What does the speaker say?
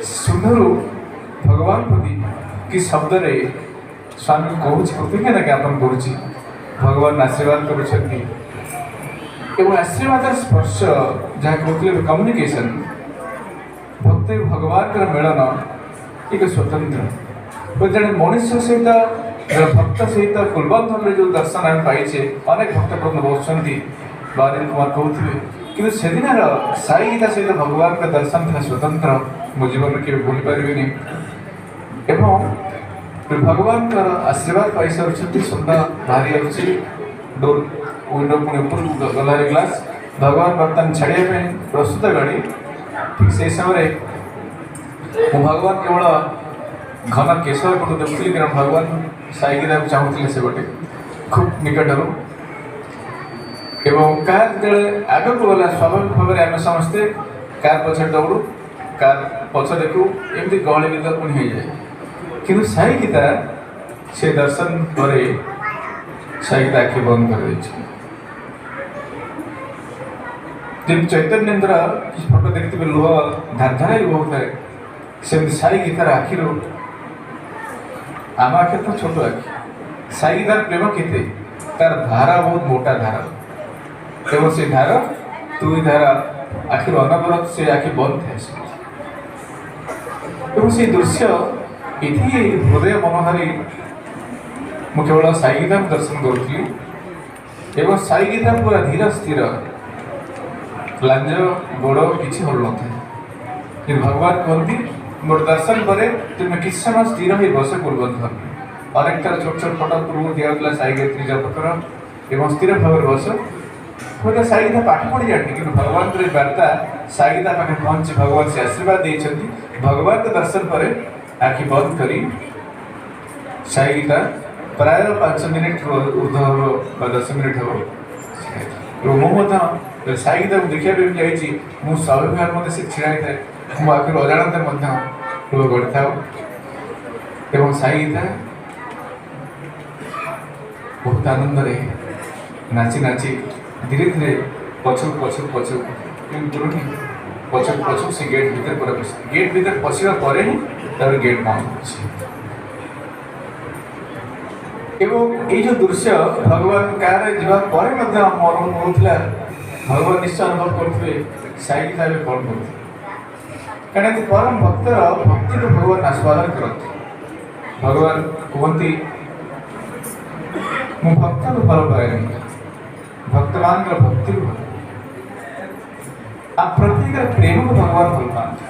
ସୁନ୍ଦରୁ ଭଗବାନ ପ୍ରତି କି ଶବ୍ଦରେ ସ୍ୱାମୀକୁ କହୁଛି, କୃତଜ୍ଞତା ଜ୍ଞାପନ କରୁଛି। ଭଗବାନ ଆଶୀର୍ବାଦ କରୁଛନ୍ତି ଏବଂ ଆଶୀର୍ବାଦର ସ୍ପର୍ଶ, ଯାହା କହୁଥିଲେ କମ୍ୟୁନିକେସନ୍, ଭକ୍ତ ଏବଂ ଭଗବାନଙ୍କର ମିଳନ ଏକ ସ୍ୱତନ୍ତ୍ର। ଜଣେ ମଣିଷ ସହିତ, ଜଣେ ଭକ୍ତ ସହିତ କୁଲବନ୍ଧନରେ ଯେଉଁ ଦର୍ଶନ ଆମେ ପାଇଛେ, ଅନେକ ଭକ୍ତ ବୃନ୍ଦ ବସୁଛନ୍ତି, ବାରିନ କୁମାର କହୁଥିବେ, କିନ୍ତୁ ସେଦିନର ସାଇ ଗୀତା ସହିତ ଭଗବାନଙ୍କ ଦର୍ଶନ ଥିଲା ସ୍ୱତନ୍ତ୍ର। ମୋ ଜୀବନରେ କେବେ ଭୁଲି ପାରିବିନି। ଏବଂ ଭଗବାନଙ୍କର ଆଶୀର୍ବାଦ ପାଇସାରୁଛନ୍ତି, ସୁନ୍ଦର ବାହାରି ଯାଉଛି, ଡୋର ୱିଣ୍ଡୋ ପୁଣି ଉପରକୁ ଗଲାରେ ଗ୍ଲାସ୍, ଭଗବାନ ବର୍ତ୍ତମାନ ଛାଡ଼ିବା ପାଇଁ ପ୍ରସ୍ତୁତ ଗାଡ଼ି। ଠିକ୍ ସେଇ ସମୟରେ ମୁଁ ଭଗବାନ କେବଳ ଘନ କେଶ ଏପଟୁ ଦେଖୁଥିଲି, କାରଣ ଭଗବାନ ସାଇ ଗୀତାକୁ ଚାହୁଁଥିଲେ ସେ ଗୋଟେ ଖୁବ୍ ନିକଟରୁ। ଏବଂ କାର୍ ଯେତେବେଳେ ଆଗକୁ ଗଲା, ସ୍ୱାଭାବିକ ଭାବରେ ଆମେ ସମସ୍ତେ କାର୍ ପଛରେ ଦୌଡ଼ୁ, କାର୍ ପଛ ଦେଖୁ, ଏମିତି ଗହଳି ଭିତରେ ପୁଣି ହେଇଯାଏ। କିନ୍ତୁ ସାଇ ଗୀତା ସେ ଦର୍ଶନ ପରେ ସାଇ ଗୀତା ଆଖି ବନ୍ଦ କରିଦେଇଛି। ଯେମିତି ଚୈତନ୍ୟଙ୍କର କିଛି ଫଟୋ ଦେଖିଥିବେ, ଲୁହ ଧାର ଧାର ହେଇ ବହୁଥାଏ, ସେମିତି ସାଇ ଗୀତାର ଆଖିରୁ, ଆମ ଆଖି ତ ଛୋଟ ଆଖି, ସାଇ ଗୀତାର ପ୍ରେମ କେତେ, ତାର ଧାରା ବହୁତ ମୋଟା ଧାର, ଏବଂ ସେ ଧାର ଦୁଇ ଧାରା ଆଖିରୁ ଅନବରତ ସେ ଆଖି ବନ୍ଦ ଥାଏ। ଏବଂ ସେଇ ଦୃଶ୍ୟ ଏଠି ହୃଦୟ ମନୋହାରୀ। ମୁଁ କେବଳ ସାଇ ଗୀତାକୁ ଦର୍ଶନ କରୁଥିଲି ଏବଂ ସାଇ ଗୀତା ପୁରା ଧୀର ସ୍ଥିର, ଲାଞ୍ଜ ଗୋଡ଼ କିଛି ହଲୁନଥାଏ। କିନ୍ତୁ ଭଗବାନ କୁହନ୍ତି, ମୋର ଦର୍ଶନ ପରେ ତୁମେ କିଛି ସମୟ ସ୍ଥିର ହୋଇ ବସ କୁଲବନ୍ଧ। ଅନେକ ଥର ଛୋଟ ଛୋଟ ଫଟୋ ପୂର୍ବରୁ ଦିଆଯାଉଥିଲା ସାଇ ଗାୟତ୍ରୀ ଜପ କର ଏବଂ ସ୍ଥିର ଭାବରେ ବସ। ହୁଏତ ସାଇ ଗୀତା ପାଠ ପଢ଼ି ଜାଣିନି, କିନ୍ତୁ ଭଗବାନଙ୍କର ଏ ବାର୍ତ୍ତା ସାଇ ଗୀତା ପାଖରେ ପହଞ୍ଚି ଭଗବାନ ସେ ଆଶୀର୍ବାଦ ଦେଇଛନ୍ତି। ଭଗବାନଙ୍କ ଦର୍ଶନ ପରେ ଆଖି ବନ୍ଦ କରି ସାଇ ଗୀତା ପ୍ରାୟ 5 ମିନିଟ୍ ଉର୍ଦ୍ଧ୍ୱ ହେବ ବା 10 ମିନିଟ୍ ହେବ। ଏବଂ ମୁଁ ମଧ୍ୟ ସାଇ ଗୀତାକୁ ଦେଖିବା ପାଇଁ ଯାଇଛି, ମୁଁ ସ୍ୱାଭାବିକ ଭାବରେ ମଧ୍ୟ ସେ ଛିଡ଼ା ହେଇଥାଏ, ମୋ ଆଖିରୁ ଅଜାଣତରେ ମଧ୍ୟ ଲୁହ ଗଡ଼ିଥାଉ। ଏବଂ ସାଇ ଗୀତା ବହୁତ ଆନନ୍ଦରେ ନାଚି ନାଚି ଧୀରେ ଧୀରେ ପଛକୁ ପଛକୁ ପଛକୁ, କିନ୍ତୁ ପଛକୁ ପଛକୁ ସେ ଗେଟ୍ ଭିତରେ ପୁରା ପଶି, ଗେଟ୍ ଭିତରେ ପଶିବା ପରେ ହିଁ ତାପରେ ଗେଟ୍ ବନ୍ଦ ହେଉଛି। ଏବଂ ଏଇ ଯେଉଁ ଦୃଶ୍ୟ ଭଗବାନ କାରରେ ଯିବା ପରେ ମଧ୍ୟ ମୋର ହେଉଥିଲା, ଭଗବାନ ନିଶ୍ଚୟ ଅନୁଭବ କରୁଥିବେ ସାଇ ଗୀତା ଏବେ କ'ଣ କରୁଥିବେ, କାରଣ ଏ ପରମ ଭକ୍ତର ଭକ୍ତିକୁ ଭଗବାନ ଆସ୍ୱାଦନ କରନ୍ତି। ଭଗବାନ କୁହନ୍ତି, ମୁଁ ଭକ୍ତକୁ ଭଲ ପାଏନି, ଭକ୍ତମାନଙ୍କର ଭକ୍ତିକୁ ଭଲ ପାଏ। ଆଉ ପ୍ରତ୍ୟେକର ପ୍ରେମକୁ ଭଗବାନ ଭଲ ପାଆନ୍ତି।